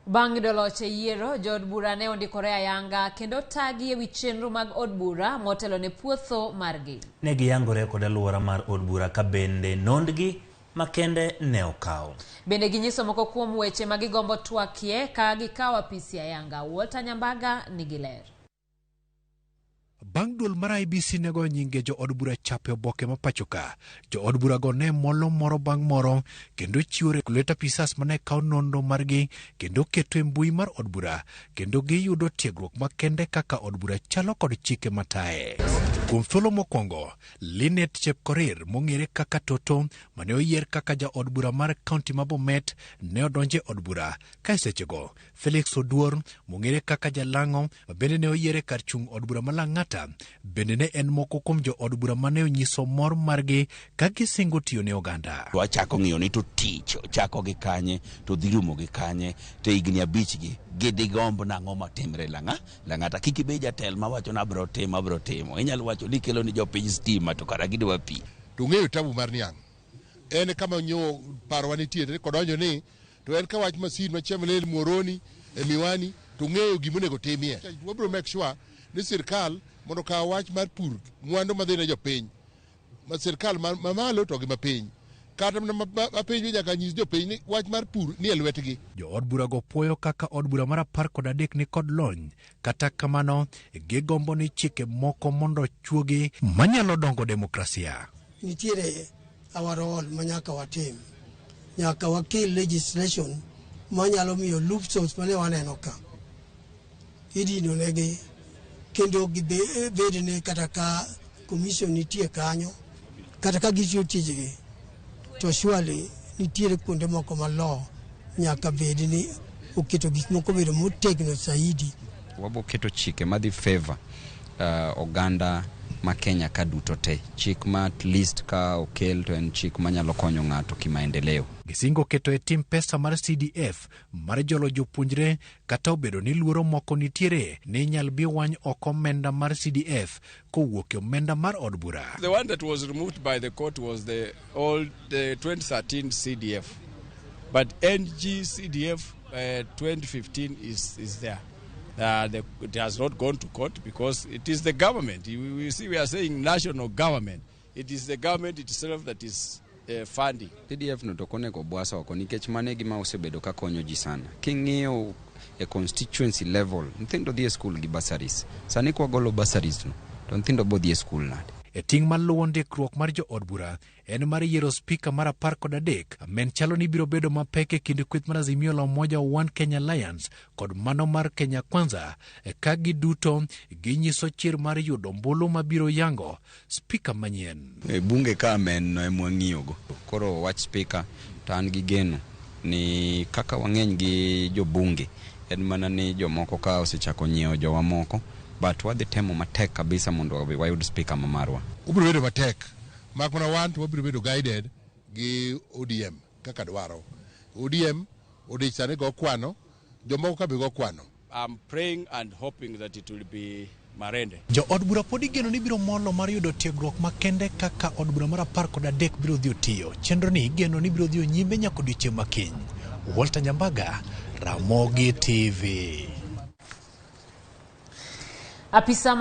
Bang' yudo loch e yiero, jood bura ne ondikore ayanga kendo tagi ewi chenro mag od bura motelo ne puotho margi. Ne giyangore kod alwora mar od bura ka bende nondgi makende ne okaw. Bende ginyiso moko kuom weche ma gigombo twakie ka gikawo apisi ayanga. Walter Nyambaga nigi ler. Bang' duol mar IEBC ne goyo nyinge jood bura chap e oboke ma pachoka, jood burago ne molo moro bang' moro kendo chiwo regulator apisas mane kawo nonro margi kendo keto e mbui mar od bura kendo giyudo tiegruok makende kaka od bura chalo kod chike mataye. Kuom thuolo mokwongo, Linet Chepkorir mong'ere kaka Toto mane oyier kaka jaod bura mar kaunti ma Bomet ne odonjo e od bura ka e sechego Felix Oduor mong'ere kaka Jalang'o ma bende ne oyier e kar chung' od bura ma Lang'ata bende ne en moko kuom jo od bura mane onyiso mor margi ka gisingo tiyo ne oganda. To achako ng'iyo ni to tich chako gi kanye to dhi rumo gi kanye to higni abich gi gidigomb nang'o matimre Lang'a Lang'ata. Kik ibed jatelo mawacho ni abiro timo abiro timo. Inyalo wacho ni ikelo ni jopiny stima to kara gidwa pi. To ung'eyo tabu mar niang' en kama nyo parowa nitie to kodonjo ni to en ka wach masin ma Chemelil Muhoroni e Miwani to ung'eyo gima onego timie. Wabiro make sure ni sirkal mondo okaw wach mar pur mwandu madhi ne jopiny ma sirkal mamalo to gi mapiny kata mana mapiny nyaka nyis jopiny ni wach mar pur ni e lwetgi. Jo od burago puoyo kaka od bura mar 13 ni kod lony, kata kamano gigombo ni chike moko mondo chuogi manyalo dongo demokrasia. Nitiere our role ma nyaka watim. Nyaka wakel legislation manyalo miyo loopholes mane waneno ka idino negi kendo gibed ni kata ka commission nitie kanyo kata ka gitiyo tijgi to surely nitiere kuonde moko ma law nyaka bed ni oketo gik moko bedo motegno zaidi. Wabo keto chike madhi favor oganda ma Kenya ka duto te. Chik ma at least ka okel to en chik manyalo konyo ng'ato kimaendeleo. Gisingo keto e tim pesa mar CDF mar jolo jopuonjre kata obedo ni luoro moko nitiere ni inyal bi wany oko omenda mar CDF kowuok e omenda mar od bura. The one that was removed by the court was the old the 2013 CDF. But NG CDF 2015 is there. It has not gone to court because it is the government. You see, we are saying national government. It is the government itself that is funding. CDF no to ok onego bwas oko nikech mano e gima osebedo ka konyo ji sana. King'iyo e constituency level, nyithindo dhi e school gi bursaries. Sani kwagolo bursaries no, to nyithindo bo dhi e school nade? E ting' maluwo ndikruok mar jo od bura en mar yiero spika mar 13 men chalo ni biro bedo mapek e kind kweth mar Azimio la Umoja One Kenya Alliance kod mano mar Kenya Kwanza ka giduto ginyiso chir mar yudo ombulu mabiro yango spika manyien. E bunge ka men no ema wang'iyogo. Koro wach spika to an gi geno ni kaka wang'eny gi jobunge en mana ni jomoko ka osechako nyiewo jowa moko but wadhi temo matek kabisa mondo wayud spika ma marwa. Obiro bedo matek mak mana wan to wabiro bedo guided gi ODM kaka dwaro. ODM odich sani go kwano, jomoko ka be go kwano. I'm praying and hoping that it will be Marende. Jo od bura pod igeno ni biro molo mar yudo tiegruok makende kaka od bura mar 13 biro dhi tiyo. Chenro ni igeno ni biro dhi nyime nyaka odiechieng' ma kiny. Walter Nyambaga, Ramogi TV. Apisa